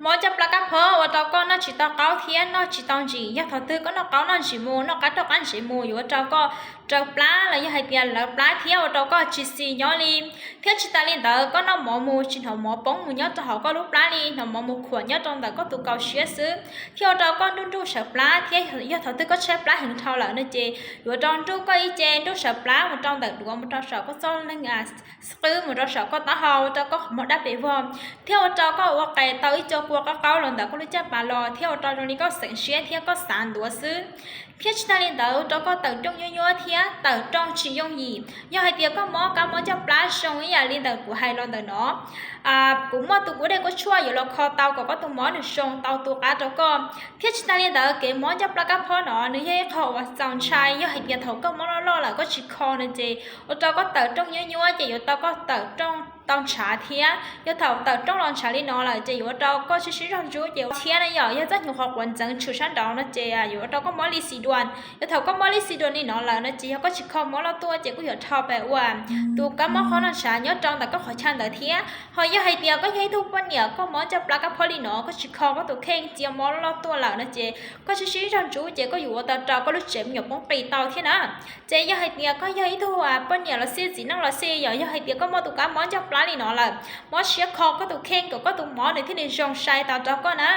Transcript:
Mob caj plab kab phob ua rau koj noj tsis tau qaub thiab noj tsis tau ntsim. Yog thaum twg koj noj qaub noj ntsim mus, noj qab roj qab ntsev mus, yuav ua rau koj raws plab los yog hais tias lawv plab thiab ua rau koj tsis xis nyob li. Thiab tsis tas li ntawd, koj noj mov mus tsis hnov mov poob mus nyob rau hauv koj lub plab li, hnov mov mus khuam nyob rau ntawm koj tus kaus siab xwb, thiab ua rau koj nruj nruj sawv plab. Thiab yog thaum twg koj tshaib plab heev dhau lawm no ces yuav rau nruj koj ib ce, nruj sawv plab mus rau ntawm duav, mus rau saum koj txoj leeg qwb, mus rau saum koj taub hau, ua rau koj qhov muag dab pes vog, thiab ua rau koj ua qes tau ib co kua qab qaub los ntawm koj lub caj pas los, thiab ua rau zoo li koj xeev siab thiab koj xav ntuav xwb. Thiab tsis tas li ntawd, ua rau koj tawm rooj nyuab nyuab thiab tawm rooj tsis yooj yim. Yog hais tias koj mob kab mob caj plab zoo ib yam li ntawm kuv hais los ntawm no, kuv muaj tus kuv dej kuab tshuaj yuav los kho tau kom koj tus mob nws zoo tau tu qab rau koj. Thiab tsis tas li ntawd, kev mob caj plab kab phob no nws yog ib qho uas txaus ntshai. Yog hais tias thaum koj mob loj loj lawm koj tsis kho no ces ua rau koj tawm rooj nyuab nyuab ces yuav tau koj tawm rooj tau ntshav thiab. Yog thaum tawm rooj los ntshav li no lawm ces yuav ua rau koj sib sib zog ntsuj ces thiab na yom, yog txoj hnyuv qhov quav ntxeev tshwm sab nraud no ces yuav ua rau koj mob li xis duas. Yog thaum koj mob li xis duas li no lawm no ces yog koj tsis kho mob loj tuaj ces kuj yuav dhau pes ua tus kab mob qhov noj ntshav nyob rau ntawm koj qhov chaw ntawd thiab. Ho yog hais tias koj yog ib tug poj niam koj mob caj plab kab phob li no, koj tsis kho koj tus kheej txia mob loj loj tuaj lawm no ces koj sib sib zog ntsuj ces koj yuav ua tau rau koj lub tsev me nyuam poob qis tau thiab na. Ces yog hais tias koj yog ib tug poj niam los xij txiv neej los xij, yog, yog hais tias koj muaj tus kab mob caj plab li no lawm, mob siab kho koj tus kheej kom koj tus mob nws thiaj li zoo sai tau rau koj na.